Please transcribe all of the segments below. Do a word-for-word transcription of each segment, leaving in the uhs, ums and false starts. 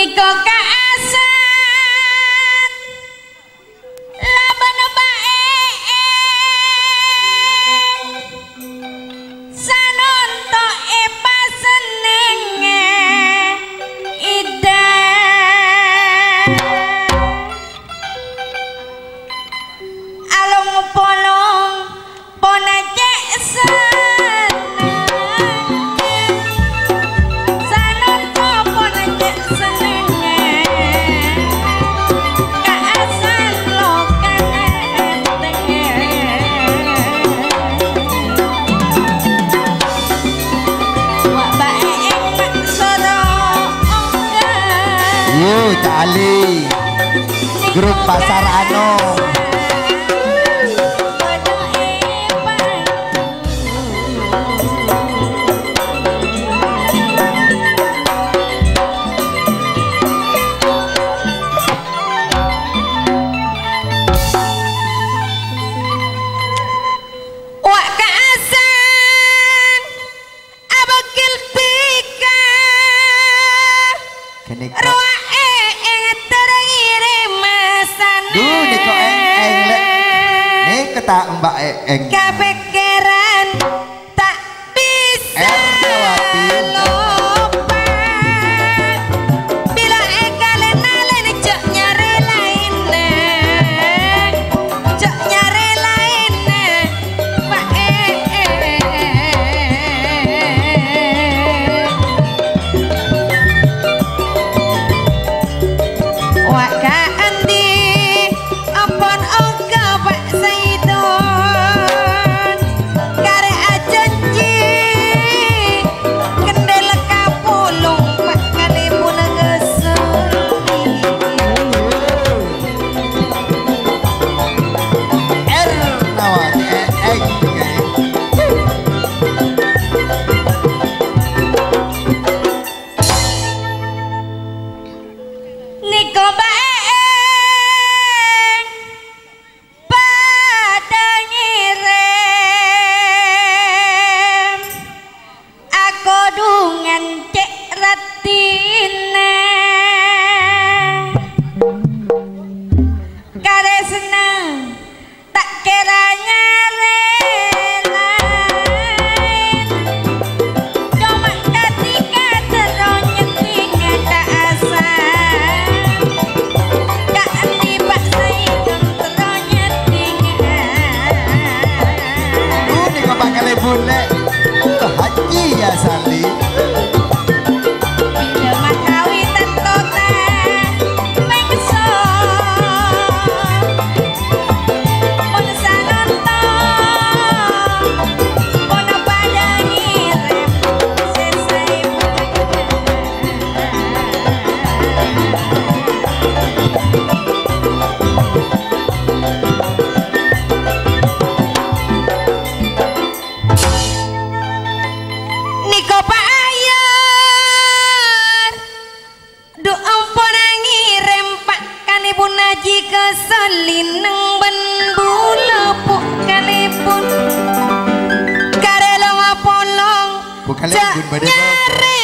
Nèko ka'assan labân bâ'è'èng sanonto' èpasennengngè Ida. Along-polong pona cè' senneng. Sanonto' pona cè' senneng. Ka'assan lokana èntèngè. Wa' bâ'è'èng maksod ongghâ. Yo, Ca'ali. Grup Pasar Ano. Wa' ka'assan abâgil dhika. Ghânèka. Rowa è'èng terro ngèrèm masana. Dhu, nèko è'èng, Lè'. Nèko ta' mbâ' è'èng. Kapèkkèran ta' bisa Ernawati. Loppa. Bilâ èkalèn-alèn jhâ' nyarè laènna. Jhâ' nyarè laènna. Wa' è'èng. Wa' kaandi ampon ongghâ, Pa' Saidon. Karè ajhânjhi, kendel kapolong, Pa', kalèbun ngèsèr. Ernawati, eh, eh, eh. Nèko bâ'è'èng padâ ngèrèm. Akodhungan cè' raddhinna karèsna ta' kèra nyarè laèn. Coma kadhi katerro nyeddhinga ka'assan. Kaandi Pa' Saidon terro nyeddhinga. Dhu, nèko bhâkal bulâ. Haji ya Sali. Bilâ makawi tanto ta' mèngso. Mon sanonto', mon padâ ngèrèm sè saèbu. Nèko Pa' Ayar, dhu ampon ngèrèm, Pa', kalèbun Haji Kasalineng bân bulâ, Bu', kalèbun. Karè long-apolong Bu' kalèbun jhâ' bâdâ nyarè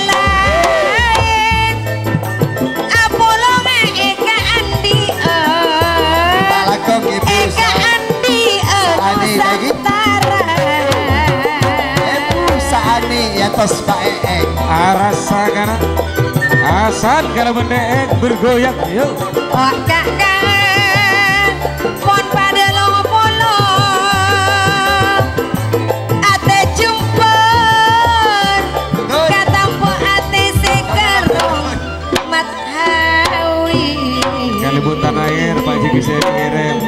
laèn. Apolonga è kaandi'â. Talakong, Ibu. È kaandi'â Saani lagi. Nusantara. Ibu Saani ya tos Pa' È'èng. Arassa kana. Asan kana bân È'èng bergoyang. Yuk. Oh, Kaka. Pon padâ long-apolong. Atè jembhâr. Betul. Katampo atè sè kerrong. Mat Hawi. Kalèbun Tanah Air, Pak Haji Gus Eri Erem.